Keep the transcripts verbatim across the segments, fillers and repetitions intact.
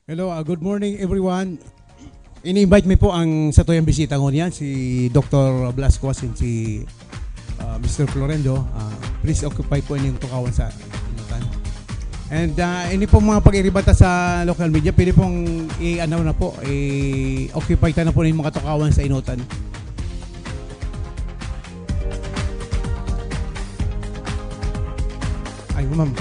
Hello, ah, good morning, everyone. Ini-invite mi po ang satuyang bisita ngunyan, si Doktor Blasco asin si, ah, Mister Florendo. Ah, please occupy po inyong tukawan sa inutan. And, ah, ini pong mga pag-iribata sa local media, pwede pong i-ano na po, i-occupy ta na po yung mga tukawan sa inutan. Ay, ma'am.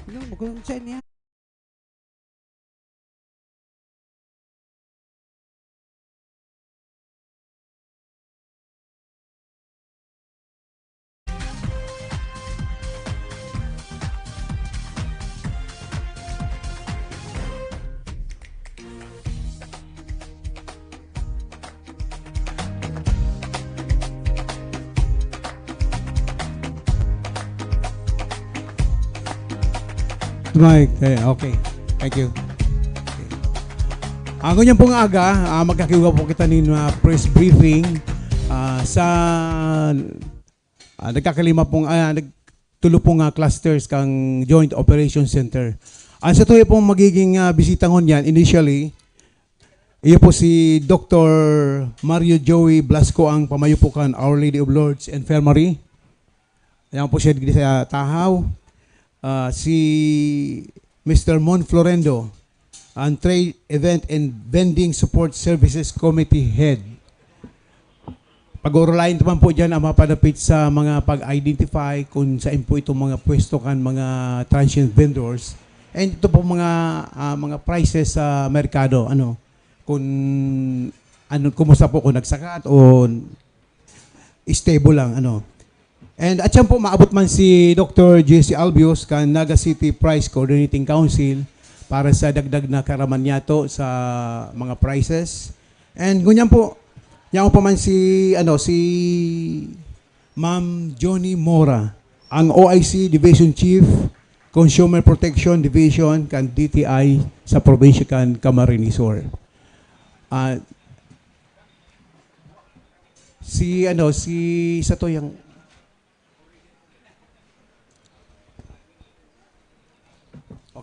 Ano, magulong siya niya. Mike, eh, okay. Thank you. Okay. Ah, ngunyan pong aga, ah, magkakiwa po kita nin, ah, press briefing, ah, sa, ah, nagkakalima pong, ah, nag-, tulo pong, ah, clusters kang Joint Operations Center. Ang satuya pong magiging, ah, bisita ngunyan, initially, iyo po si Doktor Mario Joey Blasco, ang pamayo po kan Our Lady of Lourdes Infirmary. Ayan po siya digdi sa Tahaw. Ah, si Mister Mon Florendo, ang Trade, Event and Vending Support Services Committee Head. Pag-uurulayan naman po dyan ang mapadapit sa mga pag-identify kung saan po itong mga pwesto kan mga transient vendors. And ito po mga, ah, mga prices sa merkado, ano, kung ano, kumusta po, kung nagsakat o stable lang, ano. And at siyan po, maabot man si Doktor J C Albios kan Naga City Price Coordinating Council para sa dagdag na kaaraman niyato sa mga prices. And ngunyan po, yaon pa man si, ano, si Ma'am Johnny Mora, ang O I C Division Chief, Consumer Protection Division kan D T I sa probinsya kan Camarines Sur. Ah, si, ano, si Satoyang.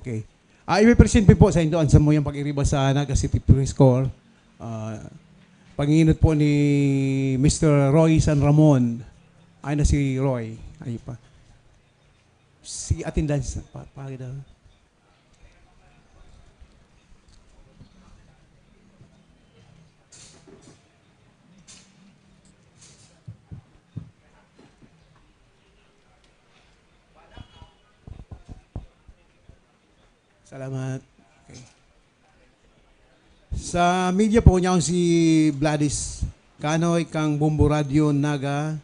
Okay. Ah, ipipresent po sa indo ang samuyang pag-iriba sa Naga City Press Corps. Ah, panginot po ni Mister Roy San Ramon. Ay na si Roy. Ay pa. Si attendance. Pa, pa, Salamat. Okay. Sa media po, niya si Gladys Canoy kang Bombo Radio Naga,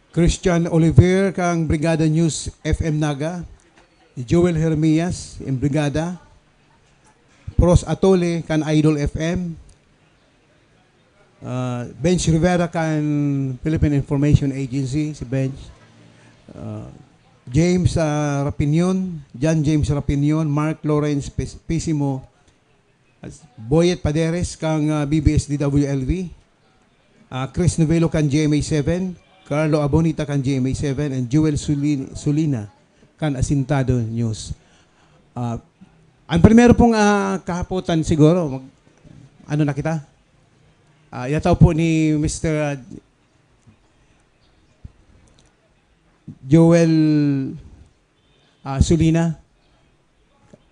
Christian Oliver kang Brigada News F M Naga, Joel Hermias in Brigada, Pros Atole kan Idol F M, ah, Benj Rivera kan Philippine Information Agency, si Benj, ah, James, ah, Rapinion, John James Rapinion, Mark Lawrence Pis-, Pisimo, Boyet Paderes kang, ah, B B S D W L V, ah, Chris Novelo kan G M A seven, Carlo Abonita kan G M A seven, and Joel Suli-, Sulina kan Asintado News. Ah, ang primero pong, ah, kahapotan siguro, mag-, ano na kita? Ah, yataw po ni Mister Joel, ah, Sulina.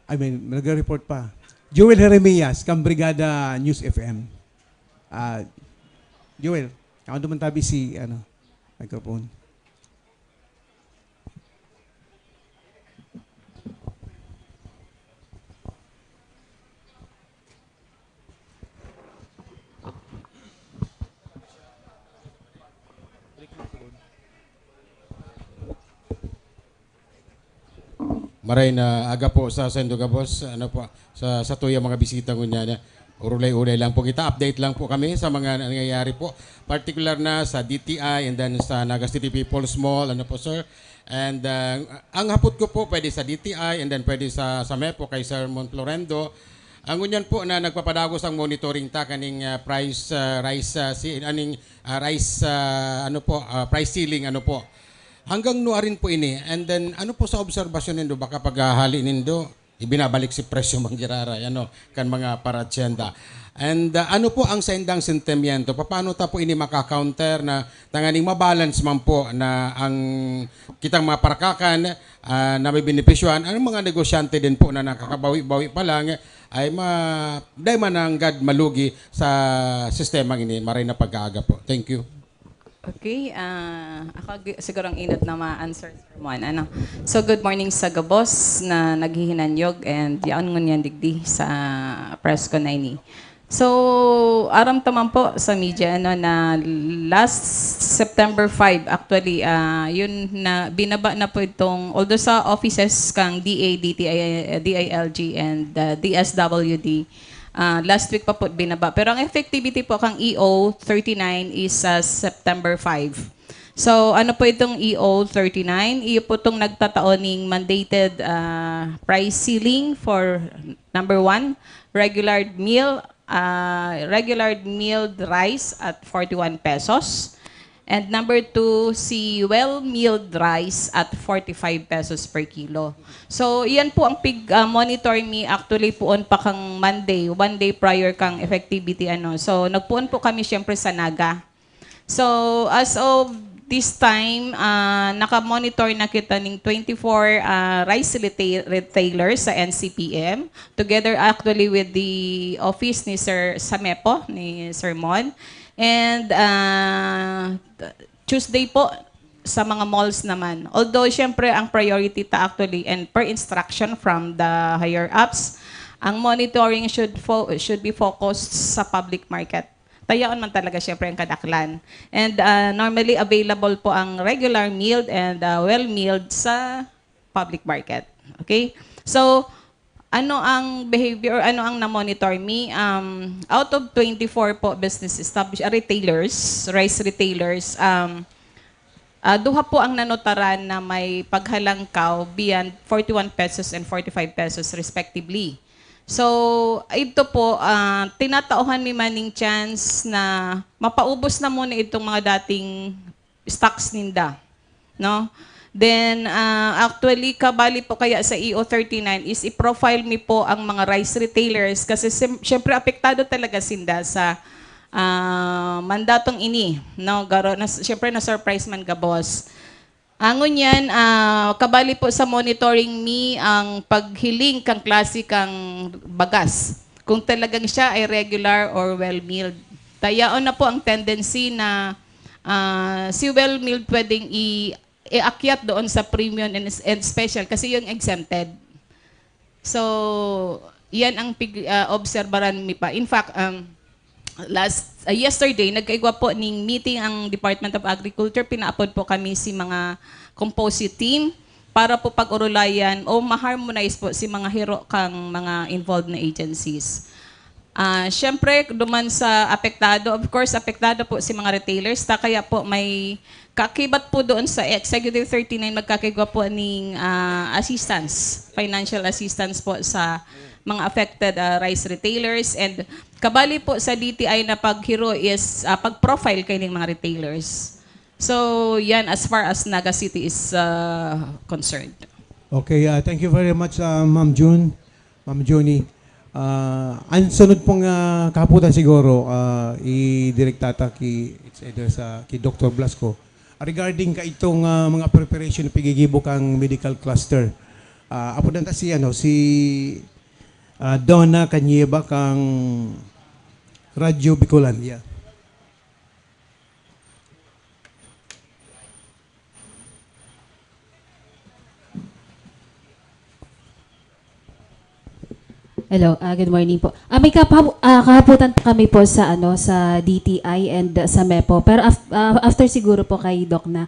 I mean, nagre-report pa. Joel Jeremias, kan Brigada News F M. Ah, Joel, ako naman tabi si, ano, microphone. Maray na aga po sa sendo gabos, ano po, sa, sa tuya mga bisita ngunyan na urulay-ulay lang po kita, update lang po kami sa mga nangyayari po, particular na sa D T I and then sa Naga City People's Mall, ano po, sir. And uh, ang hapot ko po pwede sa D T I and then pwede sa, sa MEPO kay Sir Mon Florendo. Ang ngunyan po na nagpapadagos ang monitoring ta kaning uh, price uh, rise uh, si aning uh, rise uh, ano po uh, price ceiling ano po. Hanggang nuarin po ini? And then, ano po sa obserbasyon nindo? Baka paghahali nindo, ibinabalik si presyo manggiraray, ano, kan mga paratyenda. And uh, ano po ang saindang sentimiento? Paano ta po ini maka-counter na tanganing mabalance man po na ang kitang mga parakakan uh, na may benepisyohan, ang mga negosyante din po na nakakabawi-bawi pa lang ay ma dai man nanggad malugi sa sistema ini. Maray na pag-aaga po. Thank you. Okay, ah, ako gi- siguro ang inot na ma-answer, Sir Mon. Ano? So, good morning sa gabos na naghihinanyog and yaon ngunyan digdi sa press ko na ini. So, aram ta man po sa media ano, na last September five, actually, ah, yun na binaba na po itong, although sa offices kang D A, D T I, D I L G and uh, D S W D, Ah, last week pa po binaba. Pero ang effectivity po kang E O thirty-nine is sa September five. So, ano po itong E O thirty-nine? Iyo po itong nagtatao ning mandated ah, price ceiling for number one, regular meal, ah, regular milled rice at forty-one pesos. And number two, si well milled rice at forty-five pesos per kilo. So, iyan po ang pig uh, monitor mi actually puon pa kang Monday, one day prior kang effectivity ano. So, nagpuon po kami syempre sa Naga. So, as of this time, uh, naka-monitor na kita ning twenty-four uh, rice retail retailers sa N C P M together actually with the office ni Sir Samepo, ni Sir Mon. And uh, Tuesday po, sa mga malls naman. Although, syempre, ang priority ta actually and per instruction from the higher ups, ang monitoring should fo- should be focused sa public market. Tayaon man talaga syempre ang kadaklan. And uh, normally available po ang regular milled and uh, well milled sa public market. Okay? So, ano ang behavior, ano ang na-monitor mi? Um, out of twenty-four po business established, uh, retailers, rice retailers, um, uh, duha po ang nanotaran na may paghalangkaw beyond forty-one pesos and forty-five pesos respectively. So, ito po, uh, tinatauhan mi maning chance na mapaubos na muna itong mga dating stocks ninda, no? Then, uh, actually, kabali po kaya sa E O thirty-nine is i-profile mi po ang mga rice retailers kasi sim- syempre apektado talaga sinda sa uh, mandatong ini, no? Garo, na, syempre na-surprise man gabos. Angon yan, uh, kabali po sa monitoring mi ang paghiling kang klase kang bagas. Kung talagang siya ay regular or well-milled. Tayaon na po ang tendency na uh, si well-milled pwedeng i- iakyat doon sa premium and, and special kasi yung exempted. So, yan ang pig, uh, obserbaran mi pa. In fact, um, last uh, yesterday, nagkaigwa po ning meeting ang Department of Agriculture. Pinaapod po kami si mga composite team para po pag-urulayan o ma-harmonize po si mga hiro kang mga involved na agencies. Ah, syempre, duman sa apektado, of course, apektado po si mga retailers. Ta kaya po may kakibat po doon sa Executive thirty-nine, magkakigwa po ning ah, assistance, financial assistance po sa mga affected ah, rice retailers. And kabali po sa D T I na paghiro is ah, pag-profile kay ning mga retailers. So, yan as far as Naga City is uh, concerned. Okay, uh, thank you very much, uh, Ma'am June, Ma'am Junie. Uh, ang sunod pong uh, kahaputan siguro, uh, idirektata ki, it's either sa ki Doctor Blasco. Regarding ka itong uh, mga preparation na pigigibo kang medical cluster, uh, apo ta si, ano, si uh, Donna Canieva kang Radyo Bicolandia. Hello, ah, good morning po. Ah, may kapabu- ah, kahaputan po kami po sa, ano, sa D T I and, ah, sa MEPO. Pero af- ah, after siguro po kay Doc na.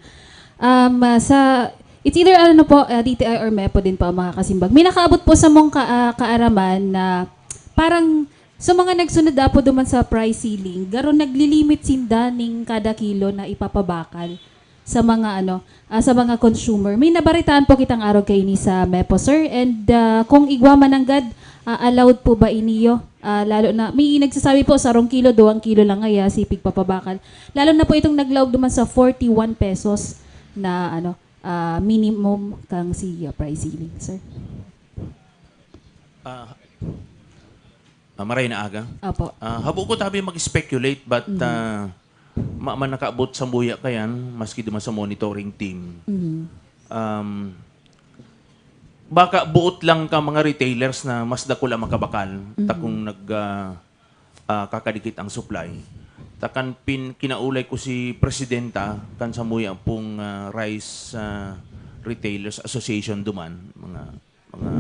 Um, ah, sa it's either, ano po, ah, D T I or MEPO din po ang makakasimbag. May nakaabot po sa mong ka- ah, kaaraman na parang sa mga nagsunod apo duman sa price ceiling, garo naglilimit sinda ning kada kilo na ipapabakal sa mga, ano, ah, sa mga consumer. May nabaritaan po kitang arog kaini sa MEPO, sir. And, ah, kung igwa man nanggad, ah, allowed po ba iniyo? Ah, lalo na, may nagsasabi po, sarong kilo, duwang kilo lang ngaya, sipig papabakal. Lalo na po itong naglaog duman sa forty-one pesos na, ano, ah, minimum kang si, ah, price ceiling, sir. Ah, ah, maray na aga. Opo. Ah, habo ko tabi mag-speculate, but ah, ma man nakaabot sa buya kayan, maski duman sa monitoring team. Mhm. Um, baka buot lang ka mga retailers na mas dakula makabakal, takong nag ah, ah, kakadikit ang supply. Takan pin kinaulay ko si presidenta kan samuya pong ah, rice ah, retailers association duman, mga mga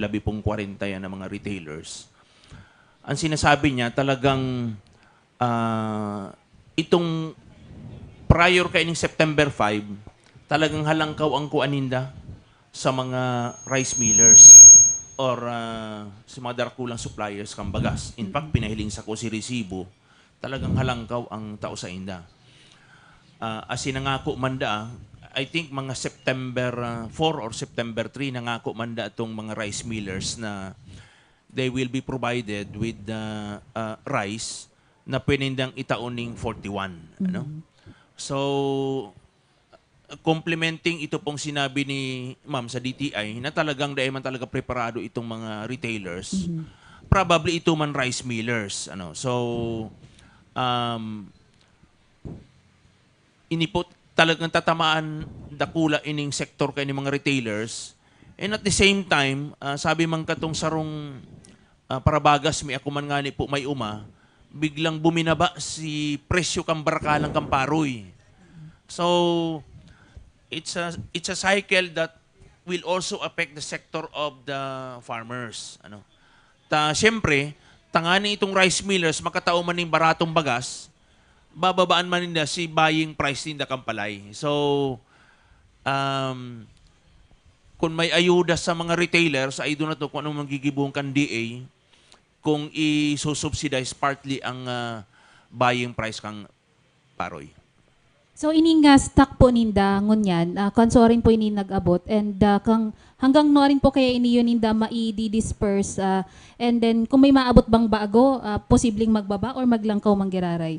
labi pong kwarenta yan na mga retailers. Ang sinasabi niya, talagang ah, itong prior kaining September five, talagang halangkaw ang kuan ninda sa mga rice millers or ah, sa mga darakulang suppliers kan bagas. In fact, pinahiling sako si resibo, talagang halangkaw ang tao sa inda. Ah, as in, nangako man da, I think mga September ah, four or September three, nangako man da itong mga rice millers na they will be provided with the ah, rice na pwede nindang itao ning forty-one. Ano? So, complementing ito pong sinabi ni Ma'am sa D T I na talagang dahil man talaga preparado itong mga retailers, probably ito man rice millers. Ano? So, um, ini po talagang tatamaan dakula ining sektor kay mga retailers. And at the same time, ah, sabi man katong sarong ah, parabagas mi ako man ngani po may uma, biglang buminaba si presyo kan barakalang kan paroy. So, it's a it's a cycle that will also affect the sector of the farmers. Ano? Ta siyempre, tangani itong rice millers makatao man ning baratong bagas, bababaan man ninda si buying price ninda kan palay. So, um, kung may ayuda sa mga retailers, ay doon na to kung anong magigibong kan D A, kung i-subsidize partly ang ah, buying price kang paroy. So, ining ah, stock po ninda ngunyan, ah, kan so rin po ini nag-abot, and ah, kang hanggang no rin po kaya ini yun ninda mai-disperse, ah, and then kung may maabot bang bago, ah, posibleng magbaba or maglangkaw man giraray?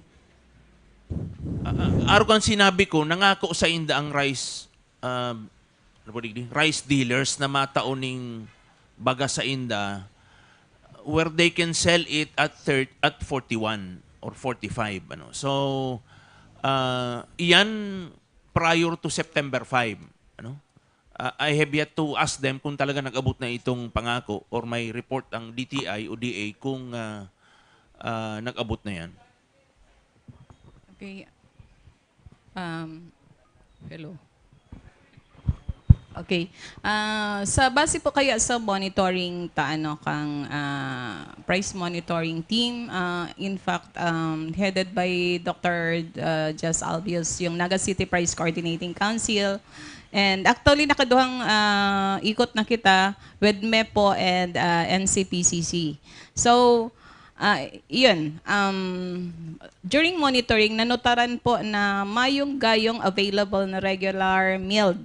Ah, ah, arog ang sinabi ko, nangako sa inda ang rice, ah, ano po digdi? Rice dealers na matao ning baga sa inda where they can sell it at thirty, at forty-one or forty-five, ano. So, ah, iyan prior to September five, ano. Ah, I have yet to ask them kung talaga nag-abot na itong pangako or may report ang D T I o D A kung ah, ah, nag-abot na yan. Okay. Um, hello. Okay. Ah, sa base po kaya sa monitoring ta ano kang ah, price monitoring team, ah, in fact um, headed by Doctor ah, Jess Albius yung Naga City Price Coordinating Council, and actually nakaduhang ah, ikot na kita with MEPO and ah, N C P C C. So, ah, yun, um, during monitoring, nanotaran po na mayong gayong available na regular milled,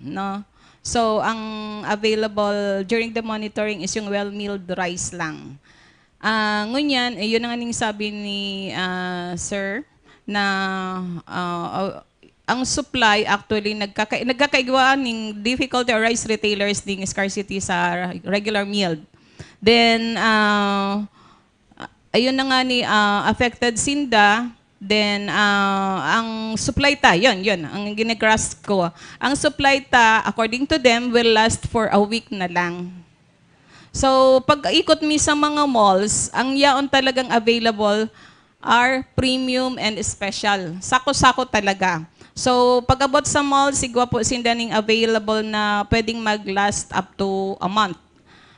no? So, ang available during the monitoring is yung well milled rice lang. Ah, ngunyan, eh, yun ang aning sabi ni ah, Sir, na ah, ang supply actually nagkaka-, nagkakaigwa ning difficulty or rice retailers ning scarcity sa regular milled. Then, ah, ayun na nga ni, ah, affected sinda. Then, ah, ang supply ta, yun, yun, ang gine-grasp ko. Ang supply ta, according to them, will last for a week na lang. So, pag ikot mi sa mga malls, ang yaon talagang available are premium and special. Sako-sako talaga. So, pag-abot sa mall, sigwa po sinda ning available na pwedeng mag-last up to a month.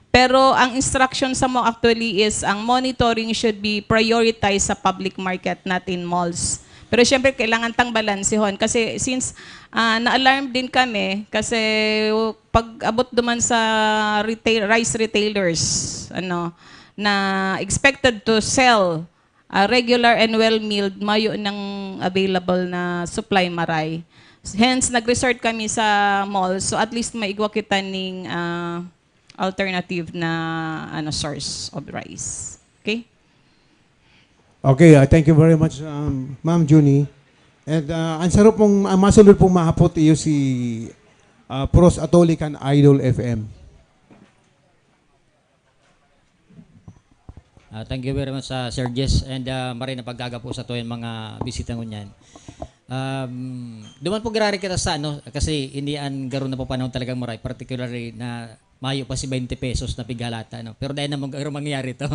Pero ang instruction sa mo actually is ang monitoring should be prioritized sa public market, not in malls. Pero syempre, kailangan tang balansehon. Kasi since, ah, na-alarm din kami, kasi pag abot duman sa retail, rice retailers, ano, na expected to sell, ah, regular and well milled, mayo nang available na supply maray. Hence, nag-resort kami sa mall. So, at least maigwa kita ning, ah, alternative na, ano, source of rice. Okay? Okay, uh, thank you very much, um, Ma'am Junie. And uh, ang sarap pong, ang masunod pong mahapot iyo si uh, Pros Atoli kan Idol F M. Ah, thank you very much, ah, Sir Jess. And ah, maray na pagkagapo sa tuwing mga bisita ngunyan. Um, duman po girari kita sa ano, kasi hindi an garo na po panahon talagang maray, particularly na mayo pa si twenty pesos na pigalata, no? Pero dahil naman garo mangyayari to.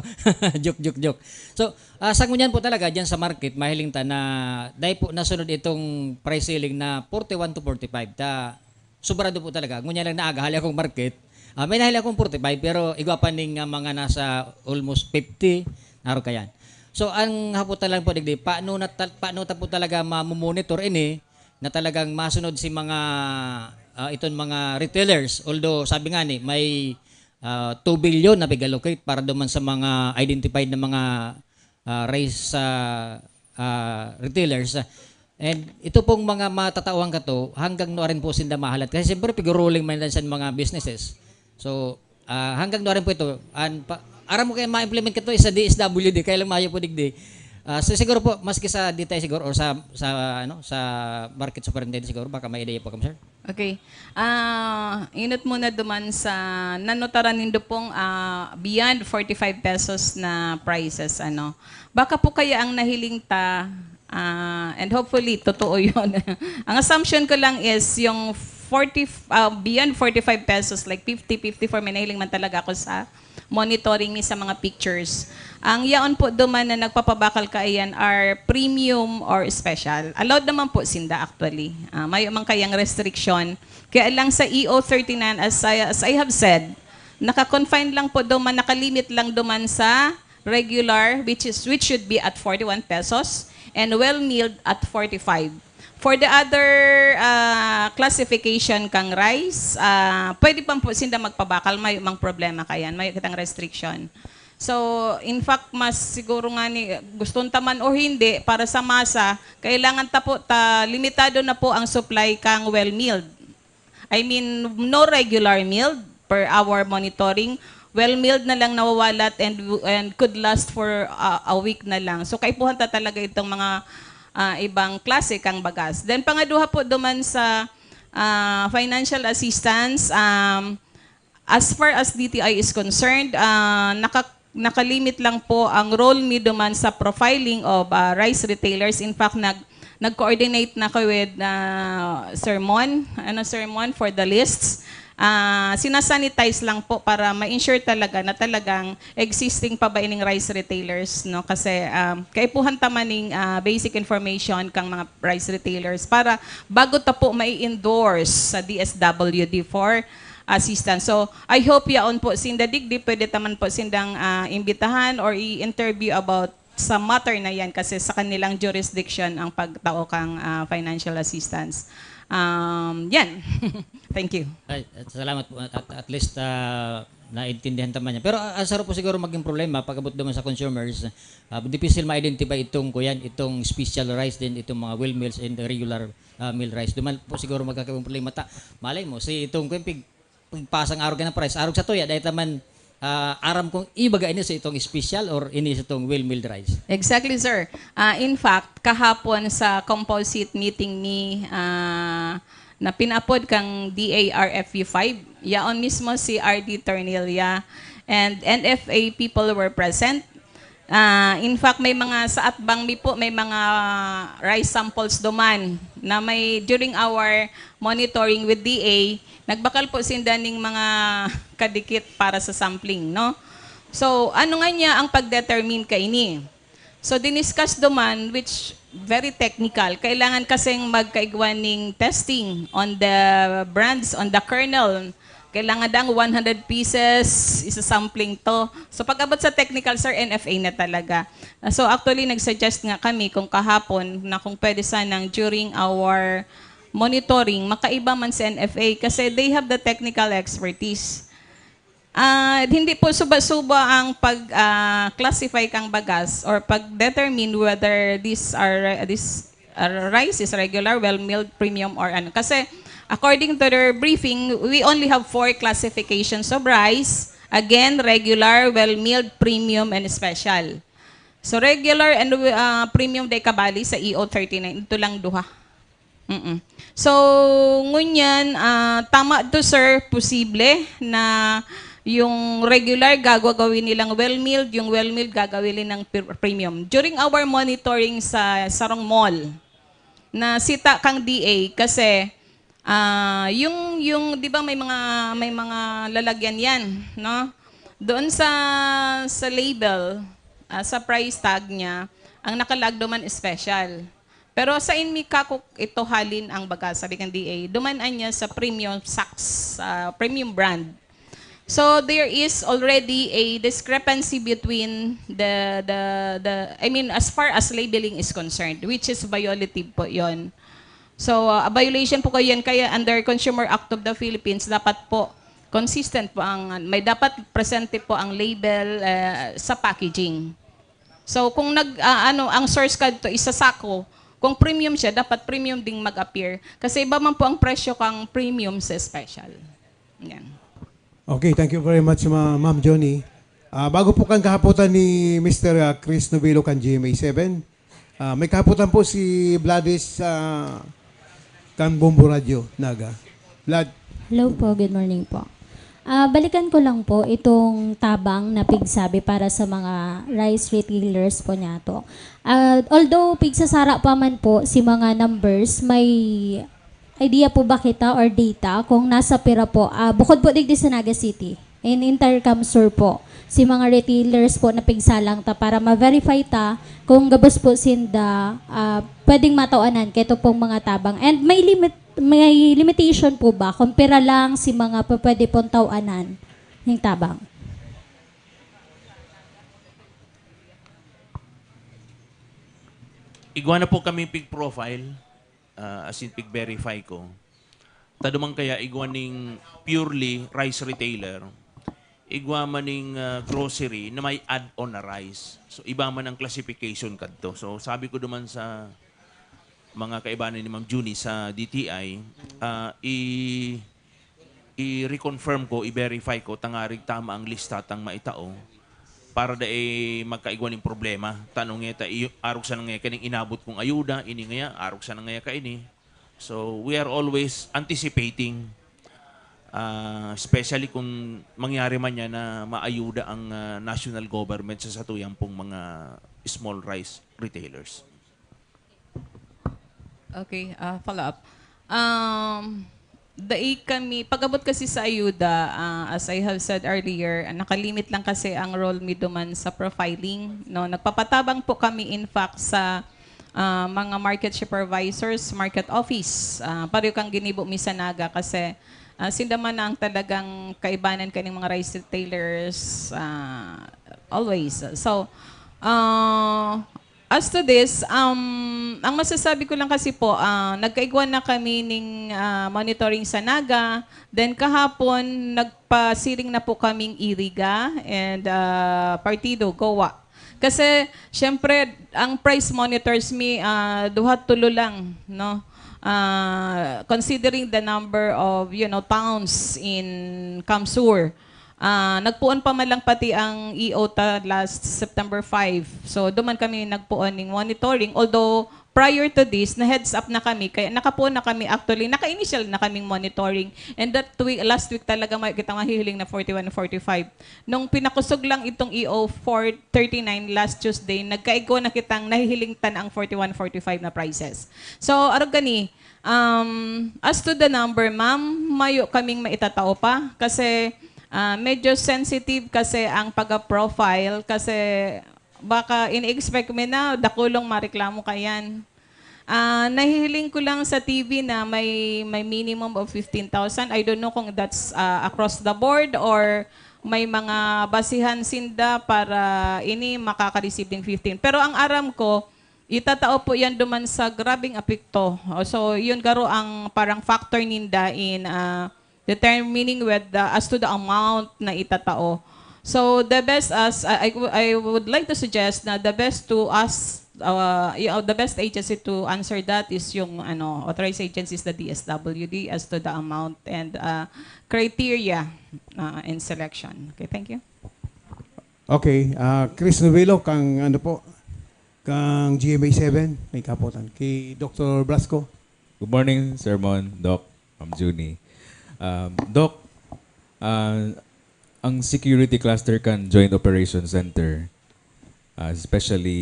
Joke, joke, joke. So, ah, sa ngunyan po talaga, dyan sa market, mahiling ta na dahil po nasunod itong price ceiling na forty-one to forty-five. Ta, sobrado po talaga. Ngunyan lang naaga, hali akong market. Ah, may nahili akong forty-five, pero igwa pa ning ah, mga nasa almost fifty, naro kayan. So, ang hapot na lang po, digdi, paano, na, paano ta po talaga mamomonitor ini na talagang masunod si mga, ah, iton mga retailers? Although, sabi nga ni, may ah, two billion na pig-allocate para duman sa mga identified na mga ah, rice ah, ah, retailers. And ito pong mga matatauhan kato, hanggang no rin po sinda mahalat. Kasi siyempre, piguruling man lang sa mga businesses. So, ah, hanggang no rin po ito, an, pa, aram mo kaya ma-implement kato sa D S W D, kaya lang mayo po digdi. Ah, so siguro po, maski sa D T I siguro or sa sa ano sa market superintendent siguro, baka may idea po kamo, sir. Okay. Ah, inot muna duman sa nanotaran nindo pong ah, beyond forty-five pesos na prices, ano. Baka po kaya ang nahiling ta, ah, and hopefully totoo 'yon. Ang assumption ko lang is yung forty, ah, beyond forty-five pesos, like fifty, fifty-four, may nahiling man talaga ako sa monitoring mi sa mga pictures. Ang yaon po duman na nagpapabakal kaiyan are premium or special. Allowed naman po sinda actually. Ah, mayo man kayang restriction. Kaya lang sa E O thirty-nine, as I, as I have said, naka-confine lang po duman, nakalimit lang duman sa regular, which is, which should be at forty-one pesos, and well milled at forty-five. For the other ah, classification kang rice, ah, pwede pa po sinda magpabakal, may mang problema kayan, may kitang restriction. So, in fact, mas siguro nga ni gusto ta man o hindi, para sa masa, kailangan ta po ta limitado na po ang supply kang well milled. I mean, no regular milled per our monitoring. Well milled na lang nawawalat and and could last for a, a week na lang. So, kaipuhan ta talaga itong mga ah, ibang klase kang bagas. Then, pangaduha po duman sa ah, financial assistance, um, as far as D T I is concerned, ah, naka, nakalimit lang po ang role mi duman sa profiling of ah, rice retailers. In fact, nag, nag-coordinate na ko with ah, Sir Mon, ano, Sir Mon, for the lists. Ah, sinasanitize lang po para ma-ensure talaga na talagang existing pa ba ining rice retailers, no? Kasi um, kaipuhan ta man ning ah, basic information kang mga rice retailers para bago ta po mai-endorse sa D S W D for assistance. So, I hope yaon po sinda digdi, pwede ta man po sindang ah, imbitahan or i-interview about sa matter na yan kasi sa kanilang jurisdiction ang pagtao kang ah, financial assistance. Um, yan. Thank you. Ay, at salamat po. At, at least ah, naintindihan ta man yan. Pero ah, ang sarap po siguro maging problema pag abot naman sa consumers. Ah, difficult ma-identify itong kuyan, itong special rice din, itong mga well mills and regular ah, mill rice. Duman po siguro magkakaibang problema ta. Malay mo, si itong kuyan, pig, pigpasang arog ka ng price, arog sa tuya, dahil taman Ah, aram kong ibaga ini sa itong special or ini sa itong well milled rice. Exactly, sir. Ah, in fact, kahapon sa composite meeting ni ah, na pinapod kang D A R F U five, yaon mismo si R D Tornilla and N F A people were present. Ah, in fact, may mga sa atbang mi po, may mga rice samples duman na may during our monitoring with D A, nagbakal po sinda ning mga kadikit para sa sampling, no? So, ano nga niya ang pag-determine kaini? So, diniscuss duman, which very technical. Kailangan kasing magkaigwa ning testing on the brands, on the kernel. Kailangan dang one hundred pieces, isa sampling to. So, pag-abot sa technical, sir, N F A na talaga. Ah, so, actually, nag-suggest nga kami kung kahapon na kung pwede sanang during our monitoring, makaiba man sa N F A kasi they have the technical expertise. Ah, hindi po suba-suba ang pag ah, classify kang bagas or pag-determine whether these are this uh, rice is regular, well milled, premium or ano. Kasi according to their briefing, we only have four classifications of rice. Again, regular, well milled, premium and special. So regular and uh, premium day kabali sa E O thirty-nine. Ito lang duha. Mm-mm. So, ngunyan, ah, tama to, sir, posible na yung regular gagawin nilang well milled, yung well milled gagawin nilang pir- premium. During our monitoring sa sarong mall, na sita kang D A kasi ah, yung yung 'di ba may mga may mga lalagyan yan, no? Doon sa sa label, ah, sa price tag niya, ang nakalag duman special. Pero sa inmi kako ito halin ang baga, sabi kan D A, duman-an niya sa premium sacks, ah, premium brand. So there is already a discrepancy between the the the I mean as far as labeling is concerned, which is violative po 'yon. So uh, a violation po kayo yan kaya under Consumer Act of the Philippines dapat po consistent po ang may dapat presente po ang label uh, sa packaging. So kung nag uh, ano ang source kadto isa sako, kung premium siya dapat premium ding mag-appear kasi iba man po ang presyo kang premium sa special. Yan. Okay, thank you very much, Ma- Ma'am Johnny. Ah, bago po kan kahapotan ni Mister ah, Chris Novelo kan G M A seven, ah, may kahapotan po si Vladis ah, kan Bombo Radio Naga. Vlad. Hello po, good morning po. Ah, balikan ko lang po itong tabang na pigsabi para sa mga rice retailers po niyato. Ah, although pigsasara pa man po si mga numbers, may idea po ba kita or data kung nasa pira po, ah, bukod po digdi sa Naga City, in entire CamSur po, si mga retailers po na pigsalang ta para ma-verify ta kung gabos po sinda ah, pwedeng matawanan kaito pong mga tabang. And may limit may limitation po ba kung pira lang si mga pwede pong tawanan ng tabang? Igwa na po kami pig-profile, ah, as in pig-verify ko. Tado man kaya igwa ning purely rice retailer, igwa man ning ah, grocery na may add-on na rice. So iba man ang classification kadto. So sabi ko duman sa mga kaibanan ni Ma'am Junie sa D T I, ah, i i-reconfirm ko, i-verify ko tangarig tama ang lista tang maitao para dai magkaigwa ning problema. Tanong ngeta, i- arog sana ngaya kaning inabot kong ayuda, ini ngaya, arog sana ngaya kaini. So, we are always anticipating, ah, especially kung mangyari man yan na maayuda ang ah, national government sa satuyang pong mga small rice retailers. Okay, ah, follow up. Um, dai kami, pag-abot kasi sa ayuda, ah, as I have said earlier, nakalimit lang kasi ang role mi duman sa profiling. No? Nagpapatabang po kami, in fact, sa ah, mga market supervisors, market office. Ah, pareho kang ginibo mi sa Naga kasi ah, sinda man ang talagang kaibanan kaning mga rice retailers ah, always. So, ah, as to this, um, ang masasabi ko lang kasi po, ah, nagkaigwa na kami ning ah, monitoring sa Naga. Then kahapon, nagpasiring na po kaming Iriga and ah, Partido, Goa. Kasi, syempre, ang price monitors mi, ah, duha tulo lang, no? Ah, considering the number of, you know, towns in CamSur. Ah, nagpoon pa man lang pati ang E O ta last September five. So, duman kami nagpoon ning monitoring. Although, prior to this, na-heads up na kami. Kaya nakapoon na kami. Actually, naka-initial na kaming monitoring. And that week, last week talaga, may kitang mahihiling na forty-one, forty-five. Nung pinakusog lang itong E O four thirty-nine last Tuesday, nagkaigo na kitang nahihiling ta na ang forty-one, forty-five na prices. So, arog gani, um, as to the number, ma'am, mayo kaming maitatao pa kasi, ah, medyo sensitive kasi ang pag-profile kasi baka ini-expect mi na dakulong mareklamo ka yan. Ah, nahihiling ko lang sa T V na may, may minimum of fifteen thousand. I don't know kung that's, ah, across the board or may mga basihan sinda para ini makaka-receive ng fifteen. Pero ang aram ko, itatao po yan duman sa grabing apekto. So, yun garo ang parang factor ninda in, ah, determining with the, as to the amount na itatao. So, the best as, I, I wou- I would like to suggest na the best to us, uh, y- uh, the best agency to answer that is yung ano, authorized agencies, the D S W D, as to the amount and, uh, criteria, uh, in selection. Okay, thank you. Okay, ah, Chris Novelo, kang ano po, kang G M A seven, may kapotan. Kay Doctor Blasco. Good morning, Sir Mon, Doc, Ma'am Junie. Um, Doc, ah, ang security cluster kan Joint Operations Center, ah, especially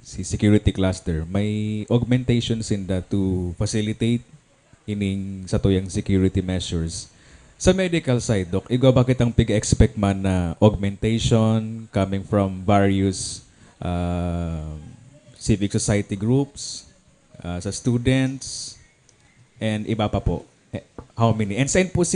si security cluster, may augmentation sinda to facilitate ining satuyang security measures. Sa medical side, Doc, igwa ba kitang pig-expect man na augmentation coming from various ah, civic society groups, ah, sa students, and iba pa po? Eh, how many? And saan po sin